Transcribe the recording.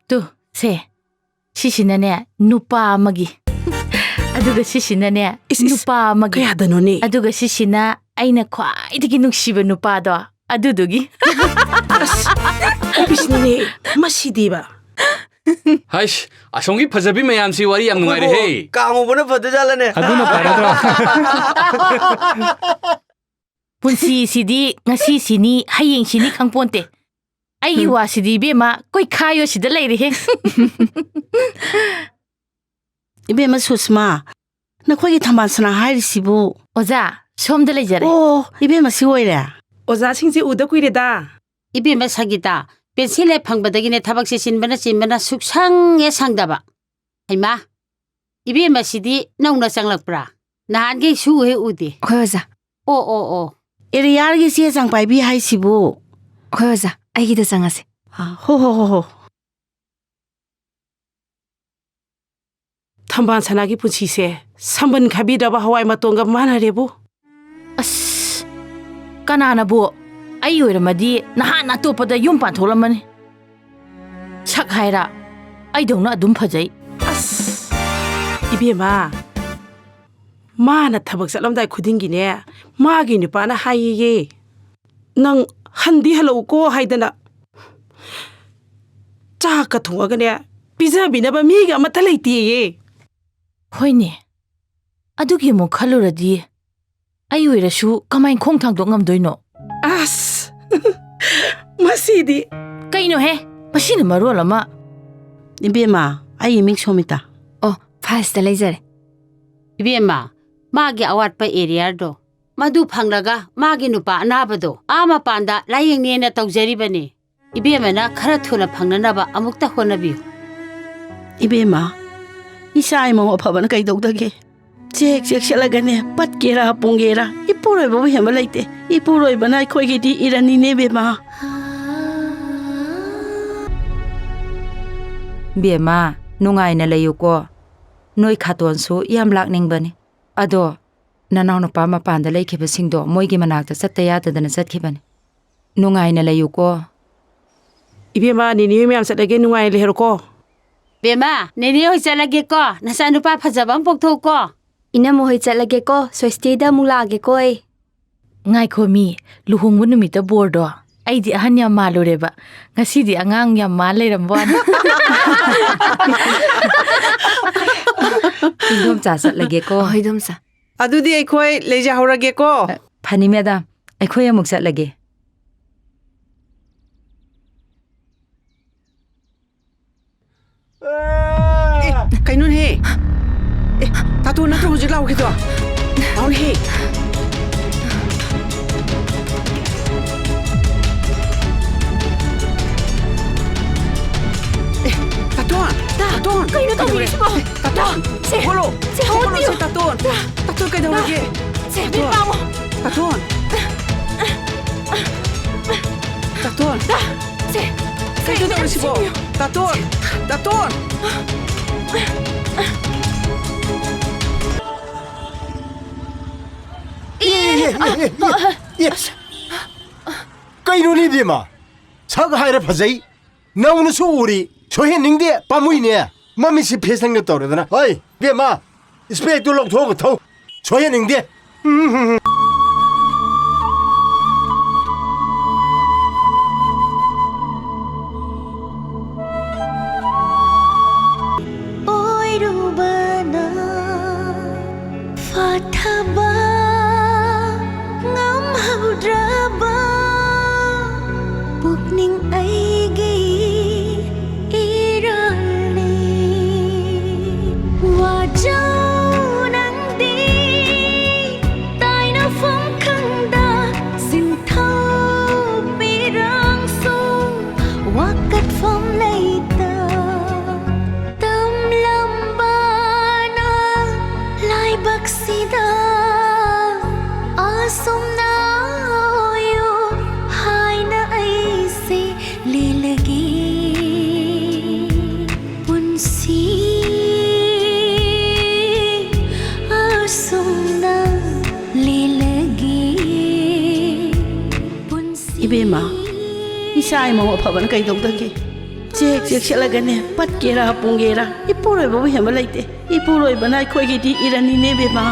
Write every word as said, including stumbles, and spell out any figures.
Two, ꯁꯦ, ꯁꯤꯁꯤꯅꯅꯦ, ꯅꯨꯄꯥ ꯑꯃꯒꯤ꯫ ꯑꯗꯨꯒ ꯁꯤꯁꯤꯅꯅꯦ, ꯏꯁ, ꯏꯁ, ꯅꯨꯄꯥ ꯑꯃꯒꯤ꯫ ꯀꯌꯥꯗꯅꯣꯅꯦ? ꯑꯗꯨꯒ ꯁꯤꯁꯤꯅ ꯑꯩꯅ ꯈ꯭ꯋꯥꯏꯗꯒꯤ ꯅꯨꯡꯁꯤꯕ ꯅꯨꯄꯥꯗꯣ, ꯑꯗꯨꯗꯨꯒꯤ꯫ ꯑꯁ, ꯑꯣꯐꯤꯁꯅꯤꯅꯦ, ꯃꯁꯤꯗꯤꯕ꯫ ꯍꯩꯁ, ꯑꯁꯣꯝꯒꯤ ꯐꯖꯕꯤ ꯃꯌꯥꯝꯁꯤ ꯋꯥꯔꯤ ꯌꯥꯝ ꯅꯨꯡꯉꯥꯏꯔꯦꯍꯦ꯫ ꯑꯩꯈꯣꯏꯕꯨ ꯀꯥꯡꯉꯧꯕꯅ ꯐꯗꯣꯏꯖꯥꯠꯂꯅꯦ? ꯑꯗꯨꯅ ꯐꯔꯗ꯭ꯔꯣ? ꯄꯨꯟꯁꯤꯁꯤꯗꯤ ꯉꯁꯤ ꯁꯤꯅꯤ, ꯍꯌꯦꯡ ꯁꯤꯅꯤ ꯈꯪꯄꯣꯟꯇꯦ꯫ ꯑꯩꯒꯤ ꯎꯝ꯫ ꯋꯥꯁꯤꯗꯤ ꯏꯕꯦꯝꯃ, ꯀꯣꯏꯈꯥꯏꯌꯣ ꯁꯤꯗ ꯂꯩꯔꯦꯍꯦ꯫ ꯏꯕꯦꯝꯃ ꯁꯨꯁꯃꯥ, ꯅꯈꯣꯏꯒꯤ ꯊꯝꯕꯥꯜ ꯁꯅꯥ ꯍꯥꯏꯔꯤꯁꯤꯕꯨ? ꯑꯣꯖꯥ, ꯁꯣꯝꯗ ꯂꯩꯖꯔꯦ꯫ ꯑꯣ, ꯏꯕꯦꯝꯃ ꯁꯤ ꯑꯣꯏꯔꯦ? ꯑꯣꯖꯥꯁꯤꯡꯁꯦ ꯎꯗ ꯀꯨꯏꯔꯦꯗ꯫ ꯏꯕꯦꯝꯃ ꯁꯪꯒꯤꯇꯥ, ꯄꯦꯟꯁꯤꯜ ꯍꯦꯛ ꯐꯪꯕꯗꯒꯤꯅꯦ ꯊꯕꯛꯁꯦ ꯆꯤꯟꯕꯅ ꯆꯤꯟꯕꯅ ꯁꯨꯛꯁꯪ ꯍꯦꯛ ꯁꯪꯗꯕ꯫ ꯍꯩꯃꯥ, ꯏꯕꯦꯝꯃ ꯁꯤꯗꯤ ꯅꯧꯅ ꯆꯪꯂꯛꯄ꯭ꯔꯥ? ꯅꯍꯥꯟꯈꯩ ꯁꯨ ꯍꯦꯛ ꯎꯗꯦ꯫ ꯍꯣꯏ ꯑꯣꯖꯥ꯫ ꯑꯣ, ꯑꯣ, ꯑꯣ꯫ ꯑꯦꯔꯤꯌꯥꯔꯒꯤ ꯆꯦ ꯆꯥꯡ ꯄꯥꯏꯕꯤ ꯍꯥꯏꯁꯤꯕꯨ? ꯍꯣꯏ ꯑꯣꯖꯥ, ꯑꯩꯒꯤꯗ ꯆꯪꯉꯁꯤ꯫ ꯑ, ꯍꯣ, ꯍꯣ, ꯍꯣ, ꯍꯣ꯫ ꯊꯝꯕꯥꯜ ꯁꯅꯥꯒꯤ ꯄꯨꯟꯁꯤꯁꯦ ꯁꯝꯕꯟ ꯈꯥꯕꯤꯗ꯭ꯔꯕ ꯍꯋꯥꯏ ꯃꯇꯣꯟꯒ ꯃꯥꯟꯅꯔꯦꯕꯨ꯫ ꯑꯁ, ꯀꯅꯥꯅꯕꯨ? ꯑꯩ ꯑꯣꯏꯔꯝꯃꯗꯤ ꯅꯍꯥꯟ ꯑꯇꯣꯞꯄꯗ ꯌꯨꯝ ꯄꯥꯟꯊꯣꯛꯂꯝꯃꯅꯤ꯫ ꯁꯛ ꯍꯥꯏꯔ ꯑꯩꯗꯧꯅ ꯑꯗꯨꯝ ꯐꯖꯩ꯫ ꯑꯁ, ꯏꯕꯦꯝꯃ, ꯃꯥꯅ ꯊꯕꯛ ꯆꯠꯂꯝꯗꯥꯏ ꯈꯨꯗꯤꯡꯒꯤꯅꯦ, ꯃꯥꯒꯤ ꯅꯨꯄꯥꯅ ꯍꯥꯏꯌꯦꯌꯦ, "ꯅꯪ ꯍꯟꯗꯤ ꯍꯜꯂꯛꯎꯀꯣ" ꯍꯥꯏꯗꯅ꯫ ꯆꯥꯛꯀ ꯊꯣꯡꯉꯒꯅꯦ, ꯄꯤꯖꯕꯤꯅꯕ ꯃꯤꯒ ꯑꯃꯠꯇ ꯂꯩꯇꯦꯌꯦ꯫ ꯍꯣꯏꯅꯦ, ꯑꯗꯨꯒꯤ ꯑꯃꯨꯛ ꯈꯜꯂꯨꯔꯗꯤ ꯑꯩ ꯑꯣꯏꯔꯁꯨ ꯀꯃꯥꯏ ꯈꯣꯡ ꯊꯥꯡꯗꯣꯛ ꯉꯝꯗꯣꯏꯅꯣ? ꯑꯁ! ꯃꯁꯤꯗꯤ꯫ ꯀꯩꯅꯣꯍꯦ? ꯃꯁꯤꯅ ꯃꯔꯣꯜ ꯑꯃ꯫ ꯏꯕꯦꯝꯃ, ꯑꯩ ꯏꯃꯤꯡ ꯁꯣꯃꯤꯇꯥ꯫ ꯑꯣ, ꯐꯥꯏꯜꯁꯇ ꯂꯩꯖꯔꯦ꯫ ꯏꯕꯦꯝꯃ, ꯃꯥꯒꯤ ꯑꯋꯥꯠꯄ ꯑꯦꯔꯤꯌꯔꯗꯣ, ꯃꯗꯨ ꯐꯪꯂꯒ ꯃꯥꯒꯤ ꯅꯨꯄꯥ ꯑꯅꯥꯕꯗꯣ ꯑꯥ ꯃꯄꯥꯟꯗ ꯂꯥꯌꯦꯡꯅꯦꯅ ꯇꯧꯖꯔꯤꯕꯅꯤ꯫ ꯏꯕꯦꯝꯃꯅ ꯈꯔ ꯊꯨꯅ ꯐꯪꯅꯅꯕ ꯑꯃꯨꯛꯇ ꯍꯣꯠꯅꯕꯤꯌꯨ꯫ ꯏꯕꯦꯝꯃ, ꯏꯆꯥ ꯏꯃꯧ ꯑꯐꯕꯅ ꯀꯩꯗꯧꯗꯒꯦ? ꯆꯦꯛ ꯆꯦꯛꯁꯤꯜꯂꯒꯅꯦ, ꯄꯠꯀꯦꯔꯥ ꯄꯨꯡꯒꯦꯔꯥ, ꯏꯄꯨꯔꯣꯏꯕꯕꯨ ꯍꯦꯟꯕ ꯂꯩꯇꯦ꯫ ꯏꯄꯨꯔꯣꯏꯕꯅ ꯑꯩꯈꯣꯏꯒꯤꯗꯤ ꯏꯔꯟꯅꯤꯅꯦ, ꯏꯕꯦꯝꯃ꯫ ꯕꯦꯝꯃ, ꯅꯨꯡꯉꯥꯏꯅ ꯂꯩꯌꯨꯀꯣ꯫ ꯅꯣꯏ ꯈꯥꯇꯣꯟꯁꯨ ꯌꯥꯝ ꯂꯥꯛꯅꯤꯡꯕꯅꯤ꯫ ꯑꯗꯣ ꯅꯅꯥꯎꯅꯨꯄꯥ ꯃꯄꯥꯟꯗ ꯂꯩꯈꯤꯕꯁꯤꯡꯗꯣ ꯃꯣꯏꯒꯤ ꯃꯅꯥꯛꯇ ꯆꯠꯇ ꯌꯥꯗꯗꯅ ꯆꯠꯈꯤꯕꯅꯤ꯫ ꯅꯨꯡꯉꯥꯏꯅ ꯂꯩꯌꯨꯀꯣ꯫ ꯏꯕꯦꯝꯃ, ꯅꯦꯅꯦ ꯍꯣꯏ ꯃꯌꯥꯝ ꯆꯠꯂꯒꯦ, ꯅꯨꯡꯉꯥꯏ ꯂꯩꯍꯧꯔꯣꯀꯣ꯫ ꯕꯦꯝꯃ, ꯅꯦꯅꯦ ꯍꯣꯏ ꯆꯠꯂꯒꯦꯀꯣ, ꯅꯆꯥꯅꯨꯄꯥ ꯐꯖꯕ ꯑꯃ ꯄꯣꯛꯊꯣꯛꯎꯀꯣ꯫ ꯏꯅꯝꯃ ꯍꯣꯏ ꯆꯠꯂꯒꯦꯀꯣ, ꯁ꯭ꯋꯦꯁꯇꯤꯗ ꯑꯃꯨꯛ ꯂꯥꯛꯑꯒꯦꯀꯣ ꯑꯩ꯫ ꯉꯥꯏꯈꯣ ꯃꯤ, ꯂꯨꯍꯣꯡꯕ ꯅꯨꯃꯤꯠꯇ ꯕꯣꯔꯗꯣ? ꯑꯩꯗꯤ ꯑꯍꯟ ꯌꯥꯝ ꯃꯥꯜꯂꯨꯔꯦꯕ, ꯉꯁꯤꯗꯤ ꯑꯉꯥꯡ ꯌꯥꯝ ꯃꯥꯜ ꯂꯩꯔꯝꯕ ꯋꯥꯅꯤ꯫ ꯏꯟꯗꯣꯝꯆꯥ ꯆꯠꯂꯒꯦꯀꯣ꯫ ꯍꯣꯏ, ꯏꯗꯣꯝꯆꯥ꯫ ꯑꯗꯨꯗꯤ ꯑꯩꯈꯣꯏ ꯂꯩꯖꯍꯧꯔꯒꯦꯀꯣ꯫ ꯐꯅꯤ ꯃꯦꯗꯥꯝ, ꯑꯩꯈꯣꯏ ꯑꯃꯨꯛ ꯆꯠꯂꯒꯦ꯫ ꯑꯦ, ꯀꯩꯅꯣꯅꯦꯍꯦ? ꯑꯦ, ꯇꯥꯇꯣꯟ ꯅꯠꯇ꯭ꯔꯣ ꯍꯧꯖꯤꯛ ꯂꯥꯎꯈꯤꯗꯣ? ꯂꯥꯎꯅꯦꯍꯦ꯫ ꯑꯦ, ꯇꯥꯇꯣꯟ! ꯇꯥ, ꯇꯥꯇꯣꯟ! ꯀꯩꯅꯣ ꯇꯧꯕꯤꯔꯤꯁꯤꯕꯣ? ꯑꯦ, ꯇꯥꯇꯣꯟ! ꯇꯥ, ꯁꯦ, ꯍꯧꯒꯠꯂꯣ! ꯁꯦ, ꯍꯧꯒꯠꯂꯣ, ꯍꯧꯒꯠꯄꯤꯌꯨ! ꯁꯦ, ꯇꯥꯇꯣꯟ! ꯇꯥ, ꯇꯥꯇꯣꯟ, ꯇꯥ, ꯀꯩꯗꯧꯔꯒꯦ? ꯁꯦ, ꯇꯥꯇꯣꯟ! ꯄꯥꯝꯃꯣ! ꯇꯥꯇꯣꯟ! ꯇꯥ, ꯁꯦ, ꯁꯦ, ꯀꯩꯅꯣ ꯇꯧꯔꯤꯁꯤꯕꯣ? ꯁꯦ, ꯇꯥꯇꯣꯟ! ꯇꯥꯇꯣꯟ! ꯑꯦ, ꯑꯦ, ꯑꯦ, ꯑꯦ, ꯑꯦ, ꯑꯦ, ꯀꯩꯅꯣꯅꯦ ꯏꯕꯦꯝꯃ? ꯁꯛ ꯍꯥꯏꯔ ꯐꯖꯩ, ꯅꯧꯅꯁꯨ ꯎꯔꯤ, ꯁꯣꯏꯍꯟꯅꯤꯡꯗꯦ, ꯄꯥꯝꯃꯨꯏꯅꯦ꯫ ꯃꯃꯤꯠꯁꯤ ꯐꯦꯁꯟꯒ ꯇꯧꯔꯗꯅ꯫ ꯍꯣꯏ, ꯏꯕꯦꯝꯃ, ꯏꯁꯄꯦꯛꯇꯨ ꯂꯧꯊꯣꯛꯑꯒ ꯊꯧ꯫ ꯁꯣꯏꯍꯟꯅꯤꯡꯗꯦ꯫ ꯑꯣꯏꯔꯨꯕꯅ ꯐꯊꯕ ꯉꯝꯍꯧꯗ꯭ꯔꯕ ꯄꯨꯛꯅꯤꯡ ꯑꯩꯒꯤ ꯏꯔꯥꯜꯅꯤ꯫ ꯋꯥꯖꯧ ꯅꯪꯗꯤ ꯇꯥꯏꯅꯐꯝ ꯈꯪꯗ ꯁꯤꯟꯊꯧ ꯄꯤꯔꯥꯡꯁꯨ ꯋꯥꯀꯠꯐꯝ ꯂꯩꯇ ꯇꯝꯂꯝꯕꯅ ꯂꯥꯏꯕꯛꯁꯤꯗ ꯑꯁꯨꯝꯅ ꯑꯣꯏꯌꯨ ꯍꯥꯏꯅ ꯑꯩꯁꯦ ꯂꯦꯜꯂꯒꯦ꯫ ꯄꯨꯟꯁꯤ ꯑꯁꯨꯝꯅ ꯂꯦꯜꯂꯒꯦ꯫ ꯄꯨꯟꯁꯤ ꯏꯕꯦꯝꯃ, ꯏ ꯏꯆꯥ ꯏꯃꯧ ꯑꯐꯕꯅ ꯀꯩꯗꯧꯗꯒꯦ? ꯆꯦꯛ ꯆꯦꯛꯁꯤꯜꯂꯒꯅꯦ, ꯄꯠꯀꯦꯔꯥ ꯄꯨꯡꯒꯦꯔꯥ, ꯏꯄꯨꯔꯣꯏꯕꯕꯨ ꯍꯦꯟꯕ ꯂꯩꯇꯦ꯫ ꯏꯄꯨꯔꯣꯏꯕꯅ ꯑꯩꯈꯣꯏꯒꯤꯗꯤ ꯏꯔꯟꯅꯤꯅꯦ ꯕꯦꯝꯃ꯫